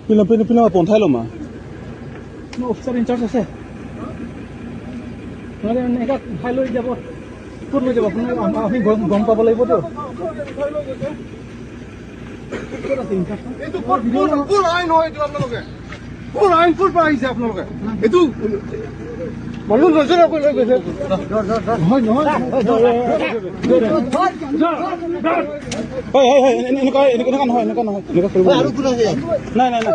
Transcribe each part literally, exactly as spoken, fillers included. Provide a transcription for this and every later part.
Pila, pila, pila, pon thailo ma? No, officer in charge আছে। নহ'লে এনেকা উঠাই লৈ যাব। ক'ত লৈ যাব? আপুনি, আম-, আমি গম, গম পাব লাগিবতো। ক'ত আছে in charge? এইটো ক'ত, ক'ত, ক'ত আইন হয় এইটো আপোনালোকে? কোন আইন, ক'ৰ পৰা আহিছে আপোনালোকে? এইটো মানুহ নজনা কৈ লৈ গৈছে। নহয়, নহয়। হয়, হয়, হয়, এনে-, এনেকুৱা, এনেকুৱা, এনেকুৱা নহয়, এনেকুৱা নহয়, এনেকুৱা কৰিব নালাগে। নাই, নাই, নাই।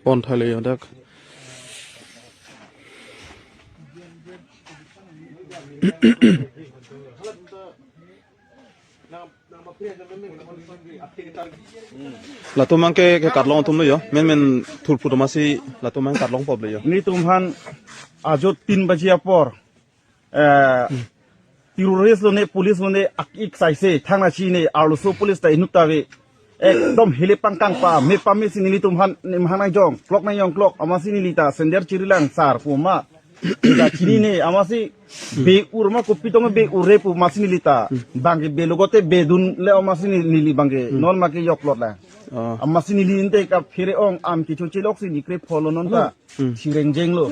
পন্থালে ইয়াক। Latum abangke, ke karlong atum lo yo. Men men thurphu atum asi latum abang karlong pop lo yo. Nelitum aphan ajo tin baji apor, eh, terrorist lone, police lone, ak ik saise, thang nasi ne, arloso police ta inut ta ave. Ekdom hele pangkang pa, me pa me si nelitum aphan, ne mahang nangjong, klok nangjong klok, amatsi neli ta sender chirilang sar pu ma. Neli ta chinine, amatsi be-ur ma kopi tong be-ur re pu amatsi neli ta. Bangke be logote bedun le amatsi neli, neli bangke. Non ma ke yok lot la. Ah. Amatsi neli inte kaphere ong am kecho chelok si ni kre pholo non ta. Hmm. Thireng jeng lo.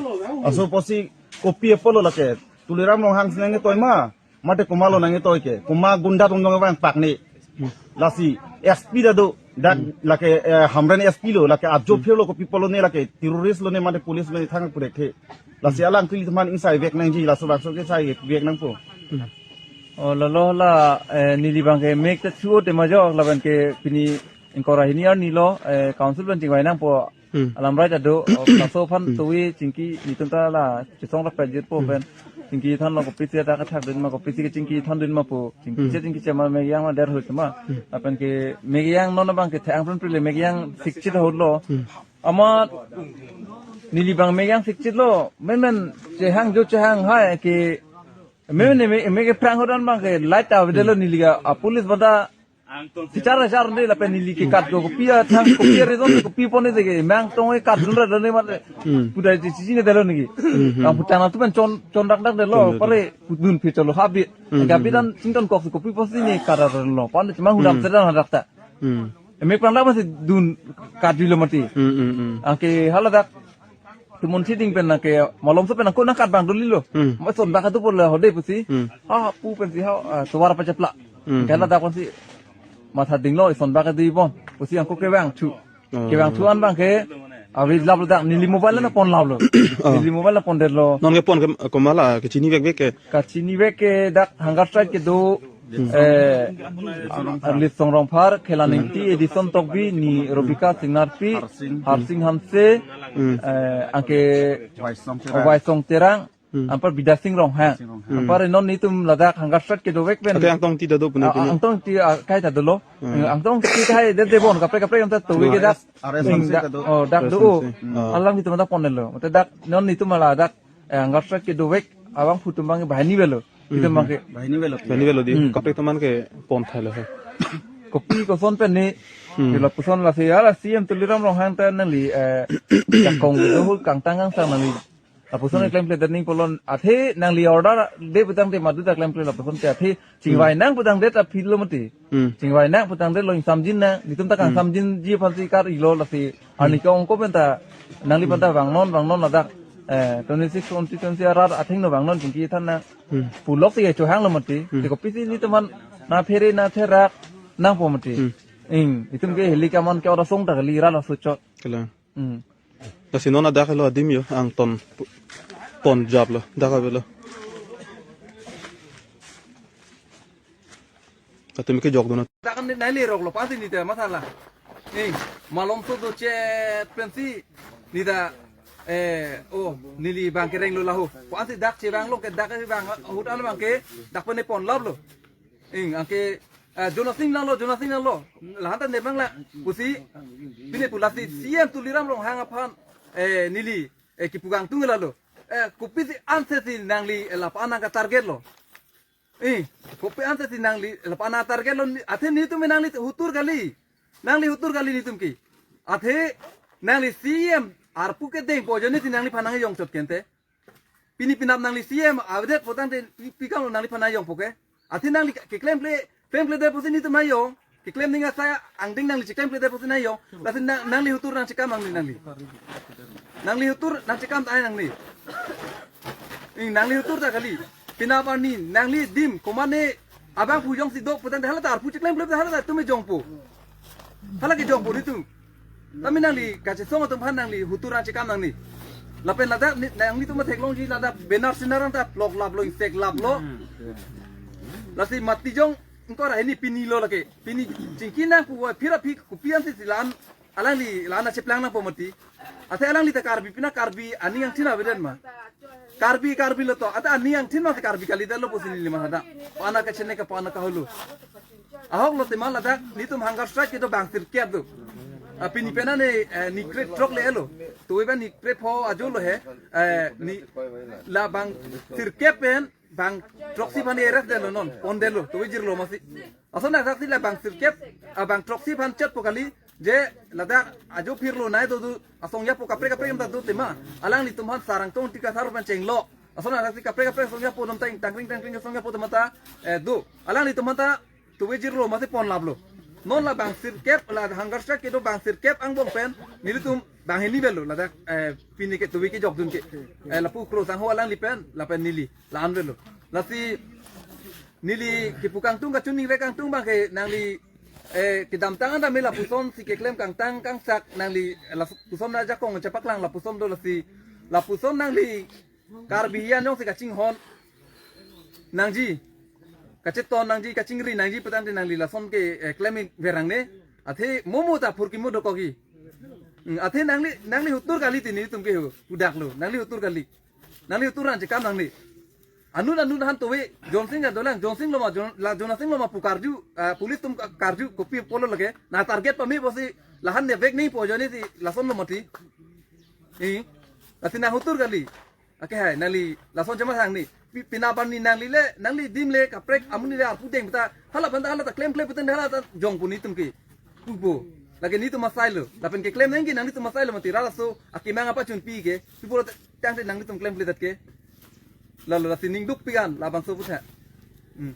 Aso pusi kopi apotlo lake. Tuliram Ronghang si nangtoi ma. Mate komatlo nangtoi ke. Komat gunda atum dong vang pak ne. Lasi S P ta do. Dak lake, eh, Hamren S P lo, lake ajo phir lo kopi apotlo ne lake terrorist lone mate police lone thang purek the. Lasi alangtum aphan ingsai vek nangji, laso bangso ke sai vek nangpo. O, lalo la, eh, neli bangke mek ta chuo te majok, laban ke pini ingkoi ra hini arni lo, eh, council pen chingvai nangpo. Hmm. Alam rai ta do, o, laso aphan tuwi chingki nelitum ta la chisong ra pajit po pen. Chingki thanlo kopisi ta kathak dun ma, kopisi kechingki than dun ma po. Chingki che chingki che ma mek yang ma der ho che ma. Lapen ke mek yang non abangke thang pren prile mek yang sikchit hot lo. Amat neli bang mek yang sikchit lo. Men men chehang jo chehang hai ke men men mek, mek ke phrang hot an abangke light ta avedet lo neli ke, a police bata si char char ne lapen neli ke kat ko kopi athang kopi reason kopi pon ne ke mangtong ke kat dun ra ne mate. Hmm. Pudai si si ne delo ne ke. Hmm, hmm. Ang putang atum pen chon chon dak dak delo. Chon dak. Pare dun phe cholo habit. Hmm, hmm, habit an sington kok kopi pon si ne kat ra lo. Pon ne mang hudam sedan hadak ta. Hmm. Mek pran dak masi dun kat dilo mati. Hmm, hmm, hmm. Anke hala dak. Tumun si ding pen nangke malom so pen nangko nangkat bang duli lo. Hmm. Ma son bak atu pon le hode pusi. Hmm. Ha pu pensi ha, ah, suar pa chepla. Hmm. Kala dak pensi matha dinglo, son bak atu pon. Pusi angko kevang thu. Hmm. Kevang thu an abangke avi lap lo dak neli mobile na pon lap lo. Oh. Neli mobile na pondetlo. Non ke pon ke komat la kechini vek vek ke. Kachini vek ke dak hunger strike kedo, eh, Litsong Rongphar, Khela Ningti, Edison Tokbi, ni Robika Singnarpi, Harsing Hanse, eh, anke Waisong Terang, anpar Bidya Sing Ronghang. Anpar non nelitum ladak hunger strike kedo vek pen. Ake Angtong Ingti ta do pune. Ah, pune. Angtong Ingti, ah, kai ta dolo. Hmm. Eh, Angtong Ingti kai de de bon, kaprek kaprek anta to ke dak. R S M C ta do. Oh, dak do. R S M C. Hmm. Alang nelitum ta pon lo. Mate dak non nelitum ladak eh, hunger strike kedo vek, abangphu atum abang bahini avelo. Itum abangke. Bahini avelo. Bahini avelo di. Hmm. Kaprek teman ke pon thailo he. Kopi koson pen ne. Hmm. Lapuson lasi, ala C M Tuliram Ronghang ta nangli, eh, jakong do hul kangtang kangsang nangli. Lapuson klemkle daning polon athe nangli order de putangte madu ta klemkle lapuson te athe chingvai nang putangte ta phil lo mati. Hmm. Chingvai nang putangte lo ingsamjin nang, nelitum ta kangsamjinji aphansi kar-ilo lasi. Arni ke ongko pen ta, nangli pen ta vangnon, vangnon ladak. Eh, twenty-six constituency arat athengno vangnon chingki than nang. Hmm. Pulok si chohang lo mati. Hmm. Te kopisi nelitum aphan naphere natherak nangpo mati. Hmm. Ing, itum ke heli kaman ke ora song ta kali rat aso chot. Kala. Hmm. Lasi non adak lo adim yo, Angtong pu-, pon jap lo, dak avelo. Latum ke jok dun. Dak kan neli rok lo pasi neli ta matha la. Eh, malom so do chet pensi neli ta, eh, oh, neli abangke reng lo laho. Pasi dak chevang lo ke dak chevang ahut an abangke dak pen ne pon lap lo. Ing, anke, eh, Jonasing lang lo, Jonasing lang lo. Lahan ta ne bang la. Pusi, pine pu lasi C M Tuliram Ronghang aphan, eh, neli, eh, kipu kangtung la lo. Eh, kopisi anse si nangli, eh, lapu-an nangke target lo. Eh, kopi anse si nangli lapu-an target lo ni, athe nelitum nangli hutur kali. Nangli hutur kali nelitum ke. Athe nangli C M arpu kedeng pu ajoine si nangliphan nangjong chot kente. Pini pinap nangli C M avedet putangte pi, pi kam nangliphan nangjongpo ke. Athe nangli ke klemkle, klemkledet pusi nelitum nangjong. Keklem ning asai angdeng nangli cheklemkledet pusi nang jong. Lasi nang, nangli hutur nangchekam nangli nangli. Nangli hutur nangchekam ta nangli. Ing nangli hutur ta kali. Pini arni nangli adim komatne abangphu jongsi do putangte hala ta arpu cheklemkle ta hala ta tumi jongpo. Hala ke jongpo nelitum. Tame nangli kachesong atum aphan nangli hutur nangchekam nangli. Lapen ladak ni, nanglitum theklongji ladak banner sinarang ta plok laplo, insek laplo. Lasi mati jong ingkoi ra hini pini lo lake. Pini chingki nangpu aphi ra aphi kopi ansi si la-an alangli la-an acheplang nangpo mati. Athe alangli ta Karbi pina Karbi aning angthin avedet ma. Karbi Karbi lo to. Athe aning angthin ma si Karbi kalidetlo pusi neli ma hadak. Pana kachene ka pana kaholo. Ahok lote ma ladak nelitum hunger strike kedo bang sirkep do. Ah, pini pena ne, eh, ni kre-throk le-etlo. Tuve ba ni krepho ajo lo he. Eh, ni la bang sirkep pen bang throksi aphan arrest detlo non, pondetlo, tuve jirlo masi. Ason asaksi la bang sirkep, ah, bang throksi aphan chetpo kali, je ladak ajo phirlo nai do do, asong japo kaprek kaprek ta do tema. Alanglitum aphan sarang tong tika sar aphan chenglo. Ason asaksi kaprek kaprek asong japo dam tang tangring tangring asong japo tema ta, eh, do. Alanglitum aphan ta tuve jirlo masi pon laplo. Non la bang sirkep, la hunger strike kedo bang sirkep angbong pen nelitum bang hini avelo ladak, eh, pini ke tuve kejokdun ke. Eh, lapu krosangho alangli pen lapen neli la-an avelo. Lasi neli kipu kangtung kachiningri kangtung abang ke nangli, eh, kedamtang anda me lapuson si keklem kangtang kangsak nangli, eh, lapuson ajakong chepaklang lapuson do lasi lapuson nangli Karbi hian jongsi kachinghon nangji, kacheton nangji, kachingri nangji putangte nangli lason ke, eh, klem verang ne. Athe momo ta phurkimo dokokji. Hmm, athe nangli, nangli hutur kali ti nelitum ke hu, pudaklo. Nangli hutur kali. Nangli hutur nangchekam nangli. Anut anut aphan tuve, Jonsing adolang, Jonsing lo ma, Jon-, la Jonasing lo ma pu karju, ah, police atum ka-, karju, kopi apotlo lake. Na target pame pusi, la-an ne vek nangpo ajoine si, lason lo mati. Eh, lasi nang hutur kali. Ake hai, nangli lason chama sang ni. Pi-, pini arni nangli le, nangli adim le, kaprek amonit le arpu deng ta. Hala aphan ta, hala ta klemkle putangte hala ta jongpo nelitum ke. Pupo. Lake nelitum asailo. Lapen keklem nangji nanglitum asailo mati rara so, akemang apachunpi ke. Pupo ta, tangte nanglitum klemkledet ke. Lalo lasi ning dukpik an, labangso aphuthak. Hmm.